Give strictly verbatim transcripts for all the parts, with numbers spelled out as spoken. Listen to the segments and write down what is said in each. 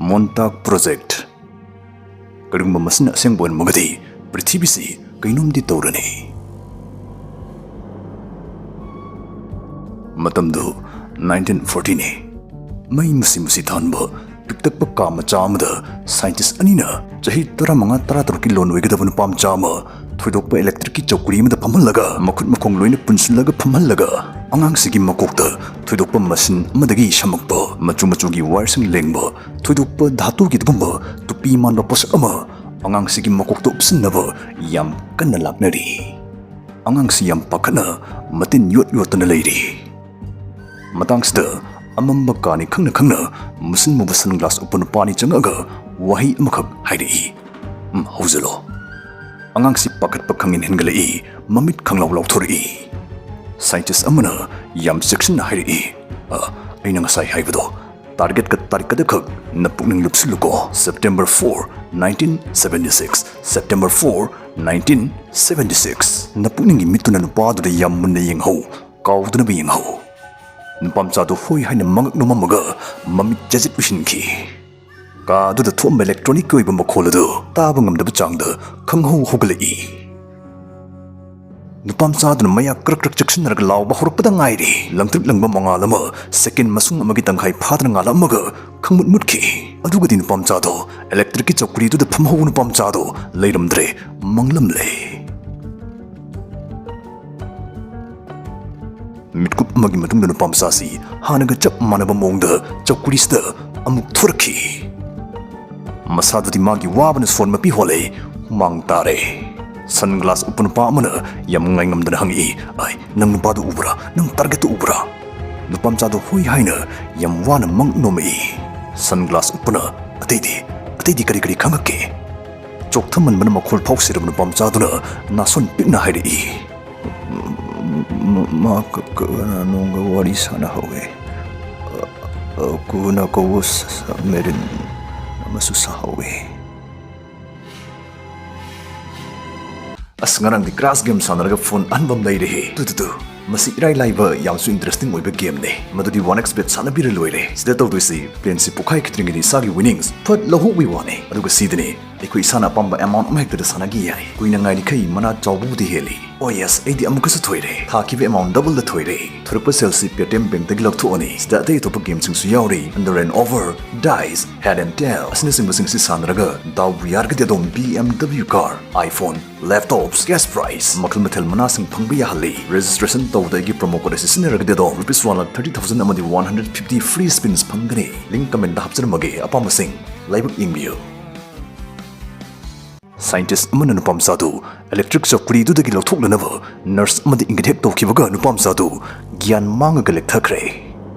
ꯃꯣꯟꯇꯥꯛ project. ꯀꯔꯤꯒꯨꯝꯕ ꯃꯁꯤꯅ ꯑꯁꯦꯡꯕ ꯑꯣꯏꯔꯝꯃꯒꯗꯤ ꯄ꯭ꯔꯤꯊꯤꯕꯤꯁꯤ ꯀꯩꯅꯣꯝꯗꯤ ꯇꯧꯔꯅꯤ꯫ ꯃꯇꯝꯗꯨ ꯅꯥꯏꯟꯇꯤꯟ ꯐꯣꯔꯇꯤꯅꯤ꯫ ꯃꯩ ꯃꯨꯁꯤ ꯃꯨꯁꯤ ꯊꯥꯟꯕ ꯄꯤꯛꯇꯛꯄ ꯀꯥ ꯃꯆꯥ ꯑꯃꯗ ꯁꯥꯏꯟꯇꯤꯁ ꯑꯅꯤꯅ ꯆꯍꯤ ꯇꯔꯥꯃꯉꯥ ꯇꯔꯥꯇꯔꯨꯛꯀꯤ ꯂꯣꯟ ꯑꯣꯏꯒꯗꯕ ꯅꯨꯄꯥ ꯃꯆꯥ ꯑꯃ ꯊꯣꯏꯗꯣꯛꯄ ꯏꯂꯦꯛꯇ꯭ꯔꯤꯛꯀꯤ ꯆꯧꯀ꯭ꯔꯤ ꯑꯃꯗ ꯐꯝꯍꯜꯂꯒ, ꯃꯈꯨꯠ ꯃꯈꯣꯡ ꯂꯣꯏꯅ ꯄꯨꯟꯁꯤꯜꯂꯒ ꯐꯝꯍꯜꯂꯒ, ꯑꯉꯥꯡꯁꯤꯒꯤ ꯃꯀꯣꯛꯇ ꯊꯣꯏꯗꯣꯛꯄ ꯃꯁꯤꯟ ꯑꯃꯗꯒꯤ ꯁꯝꯃꯛꯄ ꯃꯆꯨ ꯃꯆꯨꯒꯤ ꯋꯥꯌꯔꯁꯤꯡ ꯂꯦꯡꯕ ꯊꯣꯏꯗꯣꯛꯄ ꯙꯥꯇꯨꯒꯤ ꯑꯗꯨꯒꯨꯝꯕ ꯇꯨꯄꯤ ꯃꯥꯟꯕ ꯄꯣꯠꯁꯛ ꯑꯃ ꯑꯉꯥꯡꯁꯤꯒꯤ ꯃꯀꯣꯛꯇ ꯎꯞꯁꯤꯟꯅꯕ ꯌꯥꯝ ꯀꯟꯅ ꯂꯥꯛꯅꯔꯤ꯫ ꯑꯉꯥꯡꯁꯤ ꯌꯥꯝ ꯄꯥꯈꯠꯅ ꯃꯇꯤꯟ ꯌꯣꯠ ꯌꯣꯠꯇꯅ ꯂꯩꯔꯤ꯫ ꯃꯇꯥꯡꯁꯤꯗ ꯑꯃꯝꯕ ꯀꯥꯅꯤ ꯈꯪꯅ ꯈꯪꯅ ꯃꯨꯁꯤꯟ ꯃꯨꯕ ꯁꯟꯒ꯭ꯂꯥꯁ ꯎꯞꯄ ꯅꯨꯄꯥꯅꯤ ꯆꯪꯉꯛꯑꯒ ꯋꯥꯍꯩ ꯑꯃꯈꯛ ꯍꯥꯏꯔꯛꯏ, "ꯎꯝ, ꯍꯧꯖꯤꯜꯂꯣ꯫" ꯑꯉꯥꯡꯁꯤ ꯄꯥꯈꯠꯄ ꯈꯪꯍꯦꯟ ꯍꯦꯟꯒꯠꯂꯛꯏ, ꯃꯃꯤꯠ ꯈꯪꯂꯥꯎ ꯂꯥꯎꯊꯣꯔꯛꯏ꯫ ꯁꯥꯏꯟꯇꯤꯁ ꯑꯃꯅ ꯌꯥꯝ ꯆꯦꯛꯁꯤꯟꯅ ꯍꯥꯏꯔꯛꯏ, "ꯑ, ꯑꯩꯅ ꯉꯁꯥꯏ ꯍꯥꯏꯕꯗꯣ, ꯇꯥꯔꯒꯦꯠꯀ ꯇꯥꯔꯤꯛꯀꯗ ꯈꯛ ꯅꯄꯨꯛꯅꯤꯡ ꯂꯨꯞꯁꯤꯜꯂꯨꯀꯣ꯫ September four, nineteen seventy six, September four, nineteen seventy six꯫ ꯅꯄꯨꯛꯅꯤꯡꯒꯤ ꯃꯤꯠꯇꯨꯅ ꯅꯨꯄꯥꯗꯨꯗ ꯌꯥꯝ ꯃꯨꯟꯅ ꯌꯦꯡꯍꯧ, ꯀꯥꯎꯗꯅꯕ ꯌꯦꯡꯍꯧ꯫" ꯅꯨꯄꯥ ꯃꯆꯥꯗꯨ ꯍꯣꯏ ꯍꯥꯏꯅ ꯃꯉꯛ ꯅꯣꯝꯃꯝꯃꯒ ꯃꯃꯤꯠ ꯆꯦꯖꯤꯠ ꯎꯏꯁꯤꯟꯈꯤ꯫ ꯀꯥ ꯑꯗꯨꯗ ꯊꯣꯛꯑꯝꯕ ꯏꯂꯦꯛꯇ꯭ꯔꯣꯅꯤꯛꯀꯤ ꯑꯣꯏꯕ ꯃꯈꯣꯜ ꯑꯗꯨ ꯇꯥꯕ ꯉꯝꯗꯕ ꯆꯥꯡꯗ ꯈꯪꯍꯧ ꯍꯧꯒꯠꯂꯛꯏ꯫ ꯅꯨꯄꯥ ꯃꯆꯥꯗꯨꯅ ꯃꯌꯥ ꯀ꯭ꯔꯛ ꯀ꯭ꯔꯛ ꯆꯦꯛꯁꯤꯟꯅꯔꯒ ꯂꯥꯎꯕ ꯍꯧꯔꯛꯄꯗ ꯉꯥꯏꯔꯤ꯫ ꯂꯪꯇ꯭ꯔꯤꯛ ꯂꯪꯕ ꯃꯉꯥꯜ ꯑꯃ ꯁꯦꯀꯦꯟ ꯃꯁꯨꯡ ꯑꯃꯒꯤ ꯇꯪꯈꯥꯏ ꯐꯥꯗꯅ ꯉꯥꯜꯂꯛꯑꯝꯃꯒ ꯈꯪꯃꯨꯠ ꯃꯨꯠꯈꯤ꯫ ꯑꯗꯨꯒꯗꯤ ꯅꯨꯄꯥ ꯃꯆꯥꯗꯣ, ꯏꯂꯦꯛꯇ꯭ꯔꯤꯛꯀꯤ ꯆꯧꯀ꯭ꯔꯤꯗꯨꯗ ꯐꯝꯍꯧꯕ ꯅꯨꯄꯥ ꯃꯆꯥꯗꯣ ꯂꯩꯔꯝꯗ꯭ꯔꯦ, ꯃꯪꯂꯝꯂꯦ꯫ ꯃꯤꯠꯀꯨꯞ ꯑꯃꯒꯤ ꯃꯇꯨꯡꯗ ꯅꯨꯄꯥ ꯃꯆꯥꯁꯤ ꯍꯥꯟꯅꯒ ꯆꯞ ꯃꯥꯟꯅꯕ ꯃꯑꯣꯡꯗ ꯆꯧꯀ꯭ꯔꯤꯁꯤꯗ ꯑꯃꯨꯛ ꯊꯣꯔꯛꯈꯤ꯫ ꯃꯁꯥꯗꯨꯗꯤ ꯃꯥꯒꯤ ꯋꯥꯕꯅ ꯁꯣꯔ ꯃꯄꯤ ꯍꯣꯜꯂꯦ, ꯍꯨꯃꯥꯡ ꯇꯥꯔꯦ꯫ ꯁꯟꯒ꯭ꯂꯥꯁ ꯎꯞꯄ ꯅꯨꯄꯥ ꯑꯃꯅ ꯌꯥꯝ ꯉꯥꯏꯉꯝꯗꯅ ꯍꯪꯉꯛꯏ, "ꯑꯥꯏ, ꯅꯪ ꯅꯨꯄꯥꯗꯨ ꯎꯕ꯭ꯔꯥ? ꯅꯪ ꯇꯥꯔꯒꯦꯠꯇꯨ ꯎꯕ꯭ꯔꯥ?" ꯅꯨꯄꯥ ꯃꯆꯥꯗꯣ ꯍꯣꯏ ꯍꯥꯏꯅ ꯌꯥꯝ ꯋꯥꯅ ꯃꯪ ꯅꯣꯝꯃꯛꯏ꯫ ꯁꯟꯒ꯭ꯂꯥꯁ ꯎꯞꯄꯅ, "ꯑꯇꯩꯗꯤ, ꯑꯇꯩꯗꯤ ꯀꯔꯤ ꯀꯔꯤ ꯈꯪꯉꯛꯀꯦ?" ꯆꯣꯛꯊꯃꯟꯕꯅ ꯃꯈꯣꯜ ꯐꯥꯎ ꯁꯤꯔꯕ ꯅꯨꯄꯥ ꯃꯆꯥꯗꯨꯅ ꯅꯥꯁꯣꯟ ꯄꯤꯛꯅ ꯍꯥꯏꯔꯛꯏ, "ꯃ-, ꯃ-, ꯃꯥ ꯀ-, ꯀꯅꯥꯅꯣꯝꯒ ꯋꯥꯔꯤ ꯁꯥꯟꯅꯍꯧꯋꯤ꯫ ꯑ, ꯑ, ꯀꯨꯅ ꯀꯧꯕ ꯁ-, ꯁꯕꯃꯦꯔꯤꯟ ꯑꯃꯁꯨ ꯁꯥꯍꯧꯋꯤ꯫" ꯑꯁ, ꯉꯔꯥꯡꯗꯤ ꯀ꯭ꯔꯥꯁ ꯒꯦꯝ ꯁꯥꯟꯅꯔꯒ ꯐꯣꯟ ꯑꯍꯟꯕ ꯑꯃ ꯂꯩꯔꯦꯍꯦ꯫ Two, two, two. ꯃꯁꯤ ꯏꯔꯥꯏ ꯂꯥꯏꯕ, ꯌꯥꯝꯁꯨ interesting ꯑꯣꯏꯕ gameꯅꯦ꯫ ꯃꯗꯨꯗꯤ one x bet ꯁꯥꯟꯅꯕꯤꯔ ꯂꯣꯏꯔꯦ꯫ ꯁꯤꯗ ꯇꯧꯗꯣꯏꯁꯤ, plane ꯁꯤ ꯄꯣꯛꯈꯥꯏꯈꯤꯗ꯭ꯔꯤꯉꯩꯗ ꯏꯁꯥꯒꯤ winnings ꯐꯠ ꯂꯧꯍꯧꯕꯒꯤ ꯋꯥꯅꯦ꯫ ꯑꯗꯨꯒ ꯁꯤꯗꯅꯦ ꯑꯩꯈꯣꯏ ꯏꯁꯥꯅ ꯑꯄꯥꯝꯕ amount ꯑꯃ ꯍꯦꯛꯇꯗ ꯁꯥꯟꯅꯈꯤ ꯌꯥꯏ꯫ ꯀꯨꯏꯅ ꯉꯥꯏꯔꯤꯈꯩ ꯃꯅꯥ ꯆꯥꯎꯕꯕꯨꯗꯤ ꯍꯦꯜꯂꯤ꯫ Oh yes, ꯑꯩꯗꯤ ꯑꯃꯨꯛꯀꯁꯨ ꯊꯣꯏꯔꯦ꯫ ꯊꯥꯈꯤꯕ amount double ꯗ ꯊꯣꯏꯔꯦ꯫ ꯊꯣꯔꯛꯄ ꯁꯦꯜꯁꯤ Paytm Bank ꯇꯒꯤ ꯂꯧꯊꯣꯛꯑꯅꯤ꯫ ꯁꯤꯗ ꯑꯇꯩ ꯑꯇꯣꯞꯄ gameꯁꯤꯡꯁꯨ ꯌꯥꯎꯔꯤ꯫ Under and over, dice, head and tail ꯑꯁꯤꯅꯆꯤꯡꯕꯁꯤꯡ ꯑꯁꯤ ꯁꯥꯟꯅꯔꯒ ꯗꯥꯎꯕꯨ ꯌꯥꯔꯒꯗꯤ ꯑꯗꯣꯝ B M W car, iPhone, laptops, cash prize ꯃꯈꯜ ꯃꯊꯦꯜ ꯃꯅꯥꯁꯤꯡ ꯐꯪꯕ ꯌꯥꯍꯜꯂꯤ꯫ Registration ꯇꯧꯕꯗ ꯑꯩꯒꯤ promo code ꯑꯁꯤ ꯁꯤꯖꯤꯟꯅꯔꯒꯗꯤ ꯑꯗꯣꯝ rupees one lakh thirty thousand ꯑꯃꯗꯤ one hundred fifty free spins ꯐꯪꯒꯅꯤ꯫ Link comment ꯇ ꯍꯥꯞꯆꯔꯝꯃꯒꯦ, ꯑꯄꯥꯝꯕꯁꯤꯡ ꯂꯥꯏꯕꯛ ꯌꯦꯡꯕꯤꯌꯨ꯫ Scientist ꯑꯃꯅ ꯅꯨꯄꯥ ꯃꯆꯥꯗꯨ electric ꯆꯧꯀ꯭ꯔꯤꯗꯨꯗꯒꯤ ꯂꯧꯊꯣꯛꯅꯅꯕ nurse ꯑꯃꯗ ꯏꯪꯒꯤꯠ ꯍꯦꯛ ꯇꯧꯈꯤꯕꯒ ꯅꯨꯄꯥ ꯃꯆꯥꯗꯨ ꯒ꯭ꯌꯥꯟ ꯃꯥꯡꯉꯒ ꯂꯦꯛꯊꯈ꯭ꯔꯦ꯫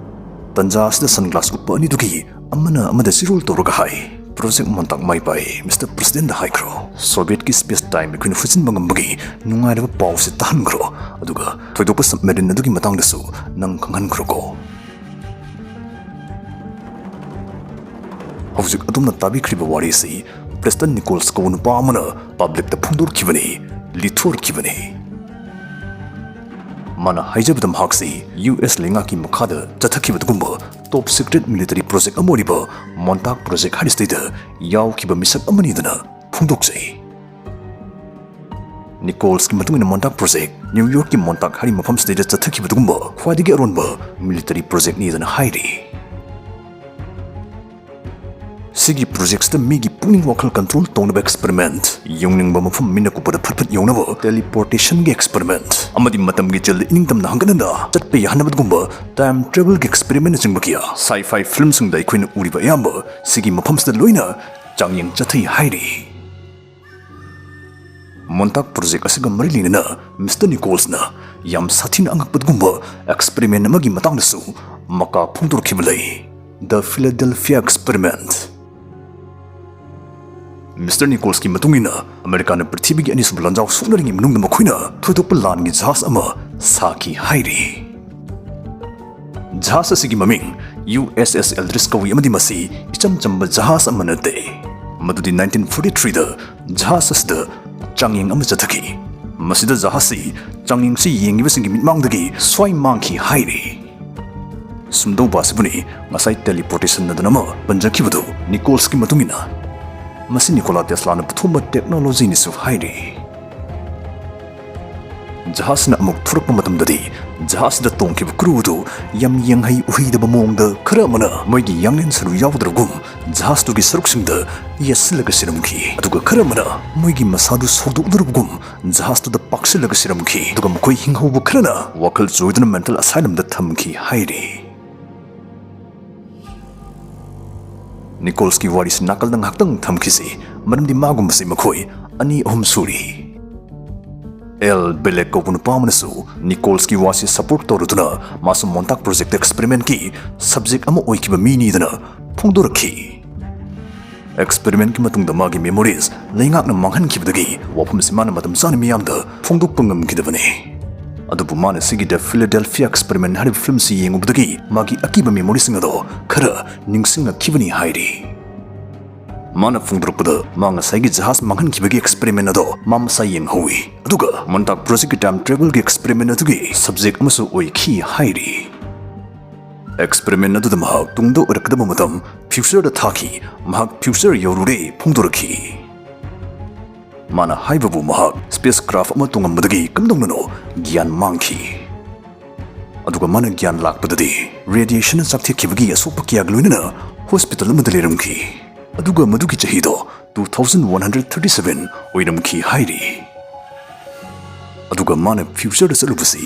ꯇꯟꯖꯥ ꯑꯁꯤꯗ sunglass ꯎꯞꯄ ꯑꯅꯤꯗꯨꯒꯤ ꯑꯃꯅ ꯑꯃꯗ ꯆꯤꯔꯣꯜ ꯇꯧꯔꯒ ꯍꯥꯏ, "Project Montauk ꯃꯥꯏ ꯄꯥꯛꯏ, Mister President ꯗ ꯍꯥꯏꯈ꯭ꯔꯣ꯫ Soviet ꯀꯤ space time ꯑꯩꯈꯣꯏꯅ ꯐꯨꯖꯤꯟꯕ ꯉꯝꯕꯒꯤ ꯅꯨꯡꯉꯥꯏꯔꯕ ꯄꯥꯎꯁꯦ ꯇꯥꯍꯟꯈ꯭ꯔꯣ꯫ ꯑꯗꯨꯒ ꯊꯣꯏꯗꯣꯛꯄ submarine ꯑꯗꯨꯒꯤ ꯃꯇꯥꯡꯗꯁꯨ ꯅꯪ ꯈꯪꯍꯟꯈ꯭ꯔꯣꯀꯣ꯫" ꯍꯧꯖꯤꯛ ꯑꯗꯣꯝꯅ ꯇꯥꯕꯤꯈ꯭ꯔꯤꯕ ꯋꯥꯔꯤꯁꯤ Preston Nichols ꯀꯧꯕ ꯅꯨꯄꯥ ꯑꯃꯅ public ꯇ ꯐꯣꯡꯗꯣꯔꯛꯈꯤꯕꯅꯤ, ꯂꯤꯊꯣꯔꯛꯈꯤꯕꯅꯤ꯫ ꯃꯥꯅ ꯍꯥꯏꯖꯕꯗ, ꯃꯍꯥꯛꯁꯤ U S ꯂꯩꯉꯥꯛꯀꯤ ꯃꯈꯥꯗ ꯆꯠꯊꯈꯤꯕꯗꯨꯒꯨꯝꯕ top secret military project ꯑꯃ ꯑꯣꯏꯔꯤꯕ Montauk Project ꯍꯥꯏꯔꯤꯁꯤꯗꯩꯗ ꯌꯥꯎꯈꯤꯕ ꯃꯤꯁꯛ ꯑꯃꯅꯤꯗꯅ ꯐꯣꯡꯗꯣꯛꯆꯩ꯫ Nichols ꯀꯤ ꯃꯇꯨꯡ ꯏꯟꯅ Montauk Project New York ꯀꯤ Montauk ꯍꯥꯏꯔꯤꯕ ꯃꯐꯝꯁꯤꯗꯩꯗ ꯆꯠꯊꯈꯤꯕꯗꯨꯒꯨꯝꯕ ꯈ꯭ꯋꯥꯏꯗꯒꯤ ꯑꯔꯣꯟꯕ military project ꯅꯤꯗꯅ ꯍꯥꯏꯔꯤ꯫ ꯁꯤꯒꯤ project ꯁꯤꯗ ꯃꯤꯒꯤ ꯄꯨꯛꯅꯤꯡ ꯋꯥꯈꯜ control ꯇꯧꯅꯕ experiment, ꯌꯧꯅꯤꯡꯕ ꯃꯐꯝ ꯃꯤꯠꯅ ꯀꯨꯞꯄꯗ ꯐꯠ ꯐꯠ ꯌꯧꯅꯕ teleportation ꯒꯤ experiment, ꯑꯃꯗꯤ ꯃꯇꯝꯒꯤ ꯖꯦꯜꯗ ꯏꯅꯤꯡꯇꯝꯅ ꯍꯟꯒꯠ ꯍꯟꯗ ꯆꯠꯄ ꯌꯥꯍꯟꯅꯕꯒꯨꯝꯕ time travel ꯒꯤ experiment ꯅꯆꯤꯡꯕ ꯀꯌꯥ sci-fi film ꯁꯤꯡꯗ ꯑꯩꯈꯣꯏꯅ ꯎꯔꯤꯕ ꯑꯌꯥꯝꯕ ꯁꯤꯒꯤ ꯃꯐꯝꯁꯤꯗ ꯂꯣꯏꯅ ꯆꯥꯡꯌꯦꯡ ꯆꯠꯊꯩ ꯍꯥꯏꯔꯤ꯫ Montauk Project ꯑꯁꯤꯒ ꯃꯔꯤ ꯂꯩꯅꯅ Mister Nichols ꯅ ꯌꯥꯝ ꯁꯥꯊꯤꯅ ꯑꯉꯛꯄꯒꯨꯝꯕ experiment ꯑꯃꯒꯤ ꯃꯇꯥꯡꯗꯁꯨ ꯃꯀꯥ ꯐꯣꯡꯗꯣꯔꯛꯈꯤꯕ ꯂꯩ, The Philadelphia Experiment꯫ Mister Nichols ꯀꯤ ꯃꯇꯨꯡ ꯏꯟꯅ, ꯑꯃꯦꯔꯤꯀꯥꯅ ꯄ꯭ꯔꯤꯊꯤꯕꯤꯒꯤ ꯑꯅꯤꯁꯨꯕ ꯂꯥꯟꯖꯥꯎ ꯁꯣꯛꯅꯔꯤꯉꯩ ꯃꯅꯨꯡꯗ ꯃꯈꯣꯏꯅ ꯊꯣꯏꯗꯣꯛꯄ ꯂꯥꯟꯒꯤ ꯖꯍꯥꯖ ꯑꯃ ꯁꯥꯈꯤ ꯍꯥꯏꯔꯤ꯫ ꯖꯍꯥꯖ ꯑꯁꯤꯒꯤ ꯃꯃꯤꯡ U S S Eldridge ꯀꯧꯏ ꯑꯃꯗꯤ ꯃꯁꯤ ꯏꯆꯝ ꯆꯝꯕ ꯖꯍꯥꯖ ꯑꯃ ꯅꯠꯇꯦ꯫ ꯃꯗꯨꯗꯤ nineteen forty three ꯗ ꯖꯍꯥꯖ ꯑꯁꯤꯗ ꯆꯥꯡꯌꯦꯡ ꯑꯃ ꯆꯠꯊꯈꯤ꯫ ꯃꯁꯤꯗ ꯖꯍꯥꯖꯁꯤ ꯆꯥꯡꯌꯦꯡꯁꯤ ꯌꯦꯡꯂꯤꯕꯁꯤꯡꯒꯤ ꯃꯤꯠꯃꯥꯡꯗꯒꯤ ꯁ꯭ꯋꯥꯏ ꯃꯥꯡꯈꯤ ꯍꯥꯏꯔꯤ꯫ ꯁꯨꯝꯗꯧꯕ ꯑꯁꯤꯕꯨꯅꯤ ꯉꯁꯥꯏ ꯇꯦꯂꯤꯄꯣꯔꯇꯦꯁꯟ ꯑꯗꯨꯅ ꯑꯃ ꯄꯟꯖꯈꯤꯕꯗꯨ꯫ ꯅꯤꯀꯣꯜꯁꯀꯤ ꯃꯇꯨꯡ ꯏꯟꯅ, ꯃꯁꯤ ꯅꯤꯀꯣꯂꯥ ꯇꯦꯁꯂꯥꯅ ꯄꯨꯊꯣꯛꯄ ꯇꯦꯛꯅꯣꯂꯣꯖꯤꯅꯤꯁꯨ ꯍꯥꯏꯔꯤ꯫ ꯖꯍꯥꯖꯅ ꯑꯃꯨꯛ ꯊꯣꯔꯛꯄ ꯃꯇꯝꯗꯗꯤ, ꯖꯍꯥꯖꯗ ꯇꯣꯡꯈꯤꯕ ꯀ꯭ꯔꯨ ꯑꯗꯨ ꯌꯥꯝ ꯌꯦꯡꯍꯩ ꯎꯍꯩꯗꯕ ꯃꯑꯣꯡꯗ ꯈꯔ ꯑꯃꯅ ꯃꯣꯏꯒꯤ ꯌꯥꯡꯂꯦꯟ ꯁꯔꯨ ꯌꯥꯎꯗ꯭ꯔꯒꯨꯝ ꯖꯍꯥꯖꯇꯨꯒꯤ ꯁꯔꯨꯛꯁꯤꯡꯗ ꯌꯦꯠꯁꯤꯜꯂꯒ ꯁꯤꯔꯝꯈꯤ, ꯑꯗꯨꯒ ꯈꯔ ꯑꯃꯅ ꯃꯣꯏꯒꯤ ꯃꯁꯥꯗꯨ ꯁꯧꯗꯣꯛꯅꯔꯕꯒꯨꯝ ꯖꯍꯥꯖꯇꯨꯗ ꯄꯥꯛꯁꯤꯜꯂꯒ ꯁꯤꯔꯝꯈꯤ, ꯑꯗꯨꯒ ꯃꯈꯣꯏ ꯍꯤꯡꯍꯧꯕ ꯈꯔꯅ ꯋꯥꯈꯜ ꯆꯣꯏꯗꯨꯅ ꯃꯦꯟꯇꯜ ꯑꯁꯥꯏꯂꯝꯗ ꯊꯝꯈꯤ ꯍꯥꯏꯔꯤ꯫ ꯅꯤꯀꯣꯜꯁꯀꯤ ꯋꯥꯔꯤꯁꯤ ꯅꯥꯀꯜꯗ ꯉꯥꯏꯍꯥꯛꯇꯪ ꯊꯝꯈꯤꯁꯤ, ꯃꯔꯝꯗꯤ ꯃꯥꯒꯨꯝꯕꯁꯤ ꯃꯈꯣꯏ ꯑꯅꯤ ꯑꯍꯨꯝ ꯁꯨꯔꯤ꯫ ꯑꯦꯜ ꯕꯦꯂꯦꯛ ꯀꯧꯕ ꯅꯨꯄꯥ ꯑꯃꯅꯁꯨ ꯅꯤꯀꯣꯜꯁꯀꯤ ꯋꯥꯁꯤ ꯁꯄꯣꯔꯠ ꯇꯧꯔꯗꯨꯅ ꯃꯥꯁꯨ ꯃꯣꯟꯇꯥꯛ ꯄ꯭ꯔꯣꯖꯦꯛꯇ ꯑꯦꯛꯁꯄꯦꯔꯤꯃꯦꯟꯠꯀꯤ ꯁꯕꯖꯦꯛ ꯑꯃ ꯑꯣꯏꯈꯤꯕ ꯃꯤꯅꯤꯗꯅ ꯐꯣꯡꯗꯣꯔꯛꯈꯤ꯫ ꯑꯦꯛꯁꯄꯦꯔꯤꯃꯦꯟꯠꯀꯤ ꯃꯇꯨꯡꯗ ꯃꯥꯒꯤ ꯃꯦꯃꯣꯔꯤꯁ ꯂꯩꯉꯥꯛꯅ ꯃꯥꯡꯍꯟꯈꯤꯕꯗꯒꯤ ꯋꯥꯐꯝꯁꯤ ꯃꯥꯅ ꯃꯇꯝ ꯆꯥꯅ ꯃꯤꯌꯥꯝꯗ ꯐꯣꯡꯗꯣꯛꯄ ꯉꯝꯈꯤꯗꯕꯅꯤ꯫ ꯑꯗꯨꯕꯨ ꯃꯥꯅ ꯁꯤꯒꯤ ꯗ ꯐꯤꯂꯥꯗꯦꯜꯐꯤꯌꯥ ꯑꯦꯛꯁꯄꯦꯔꯤꯃꯦꯟꯠ ꯍꯥꯏꯔꯤꯕ ꯐꯤꯂꯝꯁꯤ ꯌꯦꯡꯉꯨꯕꯗꯒꯤ ꯃꯥꯒꯤ ꯑꯀꯤꯕ ꯃꯦꯃꯣꯔꯤꯁꯤꯡ ꯑꯗꯣ ꯈꯔ ꯅꯤꯡꯁꯤꯡꯂꯛꯈꯤꯕꯅꯤ ꯍꯥꯏꯔꯤ꯫ ꯃꯥꯅ ꯐꯣꯡꯗꯣꯔꯛꯄꯗ ꯃꯥ ꯉꯁꯥꯏꯒꯤ ꯖꯍꯥꯖ ꯃꯥꯡꯍꯟꯈꯤꯕꯒꯤ ꯑꯦꯛꯁꯄꯦꯔꯤꯃꯦꯟꯠ ꯑꯗꯣ ꯃꯥ ꯃꯁꯥ ꯌꯦꯡꯍꯧꯏ, ꯑꯗꯨꯒ ꯃꯣꯟꯇꯥꯛ ꯄ꯭ꯔꯣꯖꯦꯛꯀꯤ ꯇꯥꯏꯝ ꯇ꯭ꯔꯦꯚꯦꯜꯒꯤ ꯑꯦꯛꯁꯄꯦꯔꯤꯃꯦꯟꯠ ꯑꯗꯨꯒꯤ ꯁꯕꯖꯦꯛ ꯑꯃꯁꯨ ꯑꯣꯏꯈꯤ ꯍꯥꯏꯔꯤ꯫ ꯑꯦꯛꯁꯄꯦꯔꯤꯃꯦꯟꯠ ꯑꯗꯨꯗ ꯃꯍꯥꯛ ꯇꯨꯡꯗ ꯑꯣꯏꯔꯛꯀꯗꯕ ꯃꯇꯝ ꯐ꯭ꯌꯨꯆꯔꯗ ꯊꯥꯈꯤ꯫ ꯃꯍꯥꯛ ꯐ꯭ꯌꯨꯆꯔ ꯌꯧꯔꯨꯔꯦ ꯐꯣꯡꯗꯣꯔꯛꯈꯤ꯫ ꯃꯥꯅ ꯍꯥꯏꯕꯕꯨ ꯃꯍꯥꯛ ꯁ꯭ꯄꯦꯁ ꯀ꯭ꯔꯥꯐ ꯑꯃ ꯇꯣꯡꯉꯝꯕꯗꯒꯤ ꯀꯝꯗꯧꯅꯅꯣ ꯒ꯭ꯌꯥꯟ ꯃꯥꯡꯈꯤ꯫ ꯑꯗꯨꯒ ꯃꯥꯅ ꯒ꯭ꯌꯥꯟ ꯂꯥꯛꯄꯗꯗꯤ ꯔꯦꯗꯤꯌꯦꯁꯟꯅ ꯆꯥꯛꯊꯦꯛꯈꯤꯕꯒꯤ ꯑꯁꯣꯛꯄ ꯀꯌꯥꯒ ꯂꯣꯏꯅꯅ ꯍꯣꯁꯄꯤꯇꯥꯜ ꯑꯃꯗ ꯂꯩꯔꯝꯈꯤ꯫ ꯑꯗꯨꯒ ꯃꯗꯨꯒꯤ ꯆꯍꯤꯗꯣ two thousand one hundred thirty seven ꯑꯣꯏꯔꯝꯈꯤ ꯍꯥꯏꯔꯤ꯫ ꯑꯗꯨꯒ ꯃꯥꯅ ꯐ꯭ꯌꯨꯆꯔꯗ ꯆꯠꯂꯨꯕꯁꯤ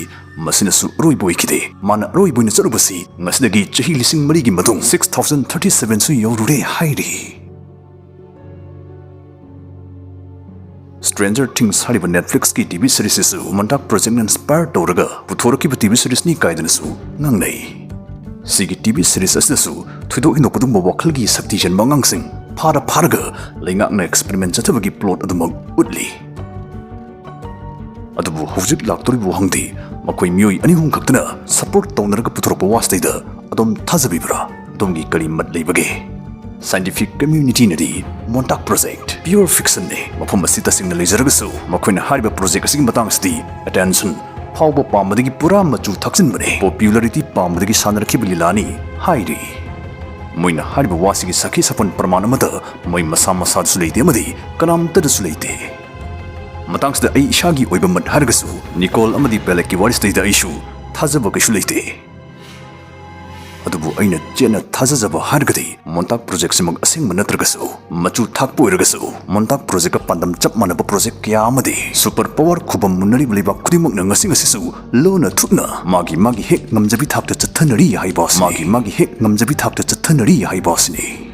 ꯃꯁꯤꯅꯁꯨ ꯑꯔꯣꯏꯕ ꯑꯣꯏꯈꯤꯗꯦ꯫ ꯃꯥꯅ ꯑꯔꯣꯏꯕ ꯑꯣꯏꯅ ꯆꯠꯂꯨꯕꯁꯤ ꯉꯁꯤꯗꯒꯤ ꯆꯍꯤ ꯂꯤꯁꯤꯡ ꯃꯔꯤꯒꯤ ꯃꯇꯨꯡ six thousand thirty sevenꯁꯨ ꯌꯧꯔꯨꯔꯦ ꯍꯥꯏꯔꯤ꯫ Stranger Things ꯍꯥꯏꯔꯤꯕ Netflixꯀꯤ ꯇꯤ ꯚꯤ ꯁꯤꯔꯤꯁ ꯑꯁꯤꯁꯨ ꯃꯣꯟꯇꯥꯛ ꯄ꯭ꯔꯣꯖꯦꯛꯅ ꯏꯟꯁꯄꯥꯌꯔ ꯇꯧꯔꯒ ꯄꯨꯊꯣꯔꯛꯈꯤꯕ ꯇꯤ ꯚꯤ ꯁꯤꯔꯤꯁꯅꯤ ꯀꯥꯏꯗꯅꯁꯨ ꯉꯥꯡꯅꯩ꯫ ꯁꯤꯒꯤ ꯇꯤ ꯚꯤ ꯁꯤꯔꯤꯁ ꯑꯁꯤꯗꯁꯨ ꯊꯣꯏꯗꯣꯛ ꯍꯦꯟꯗꯣꯛꯄ ꯑꯗꯨꯒꯨꯝꯕ ꯋꯥꯈꯜꯒꯤ ꯁꯛꯇꯤ ꯆꯦꯟꯕ ꯑꯉꯥꯡꯁꯤꯡ ꯐꯥꯔ ꯐꯥꯔꯒ ꯂꯩꯉꯥꯛꯅ ꯑꯦꯛꯁꯄꯦꯔꯤꯃꯦꯟꯠ ꯆꯠꯊꯕꯒꯤ ꯄ꯭ꯂꯣꯠ ꯑꯗꯨꯃꯛ ꯎꯠꯂꯤ꯫ ꯑꯗꯨꯕꯨ ꯍꯧꯖꯤꯛ ꯂꯥꯛꯇꯧꯔꯤꯕ ꯋꯥꯍꯪꯗꯤ ꯃꯈꯣꯏ ꯃꯤꯑꯣꯏ ꯑꯅꯤ ꯑꯍꯨꯝ ꯈꯛꯇꯅ ꯁꯄꯣꯔꯠ ꯇꯧꯅꯔꯒ ꯄꯨꯊꯣꯔꯛꯄ ꯋꯥꯁꯤꯗꯩꯗ ꯑꯗꯣꯝ ꯊꯥꯖꯕꯤꯕ꯭ꯔꯥ? ꯑꯗꯣꯝꯒꯤ ꯀꯔꯤ ꯃꯠ ꯂꯩꯕꯒꯦ? Scientific community ꯅꯗꯤ ꯃꯣꯟꯇꯥꯛ ꯄ꯭ꯔꯣꯖꯦꯛ ꯄ꯭ꯌꯨꯔ ꯐꯤꯛꯁꯟꯅꯤ꯫ ꯃꯐꯝ ꯑꯁꯤ ꯇꯁꯦꯡꯅ ꯂꯩꯖꯔꯒꯁꯨ ꯃꯈꯣꯏꯅ ꯍꯥꯏꯔꯤꯕ ꯄ꯭ꯔꯣꯖꯦꯛ ꯑꯁꯤꯒꯤ ꯃꯇꯥꯡꯁꯤꯗꯤ ꯑꯦꯇꯦꯟꯁꯟ ꯐꯥꯎꯕ ꯄꯥꯝꯕꯗꯒꯤ ꯄꯨꯔꯥ ꯃꯆꯨ ꯊꯥꯛꯆꯤꯟꯕꯅꯤ꯫ ꯄꯣꯄꯨꯂꯔꯤꯇꯤ ꯄꯥꯝꯕꯗꯒꯤ ꯁꯥꯟꯅꯔꯛꯈꯤꯕ ꯂꯤꯂꯥꯅꯤ ꯍꯥꯏꯔꯤ꯫ ꯃꯣꯏꯅ ꯍꯥꯏꯔꯤꯕ ꯋꯥꯁꯤꯒꯤ ꯁꯥꯈꯤ ꯁꯥꯄꯣꯟ ꯄ꯭ꯔꯃꯥꯟ ꯑꯃꯗ ꯃꯣꯏ ꯃꯁꯥ ꯃꯁꯥꯗꯁꯨ ꯂꯩꯇꯦ ꯑꯃꯗꯤ ꯀꯅꯥꯝꯇꯗꯁꯨ ꯂꯩꯇꯦ꯫ ꯃꯇꯥꯡꯁꯤꯗ ꯑꯩ ꯏꯁꯥꯒꯤ ꯑꯣꯏꯕ ꯃꯠ ꯍꯥꯏꯔꯒꯁꯨ ꯅꯤꯀꯣꯜ ꯑꯃꯗꯤ ꯕꯦꯂꯦꯛꯀꯤ ꯋꯥꯔꯤꯁꯤꯗꯩꯗ ꯑꯩꯁꯨ ꯊꯥꯖꯕ ꯀꯩꯁꯨ ꯂꯩꯇꯦ꯫ ꯑꯗꯨꯕꯨ ꯑꯩꯅ ꯆꯦꯠꯅ ꯊꯥꯖꯖꯕ ꯍꯥꯏꯔꯒꯗꯤ ꯃꯣꯟꯇꯥꯛ ꯄ꯭ꯔꯣꯖꯦꯛꯁꯤꯃꯛ ꯑꯁꯦꯡꯕ ꯅꯠꯇ꯭ꯔꯒꯁꯨ, ꯃꯆꯨ ꯊꯥꯛꯄ ꯑꯣꯏꯔꯒꯁꯨ, ꯃꯣꯟꯇꯥꯛ ꯄ꯭ꯔꯣꯖꯦꯛꯀ ꯄꯥꯟꯗꯝ ꯆꯞ ꯃꯥꯟꯅꯕ ꯄ꯭ꯔꯣꯖꯦꯛ ꯀꯌꯥ ꯑꯃꯗꯤ ꯁꯨꯄꯔ ꯄꯋꯥꯔ ꯈꯨꯕꯝ ꯃꯨꯟꯅꯔꯤꯕ ꯂꯩꯕꯥꯛ ꯈꯨꯗꯤꯡꯃꯛꯅ ꯉꯁꯤ ꯉꯁꯤꯁꯨ ꯂꯣꯟꯅ ꯊꯨꯞꯅ ꯃꯥꯒꯤ ꯃꯥꯒꯤ ꯍꯦꯛ ꯉꯝꯖꯕꯤ ꯊꯥꯛꯇ ꯆꯠꯊꯅꯔꯤ ꯍꯥꯏꯕ ꯑꯁꯤꯅꯤ꯫ ꯃꯥꯒꯤ ꯃꯥꯒꯤ ꯍꯦꯛ ꯉꯝꯖꯕꯤ ꯊꯥꯛꯇ ꯆꯠꯊꯅꯔꯤ ꯍꯥꯏꯕ ꯑꯁꯤꯅꯤ꯫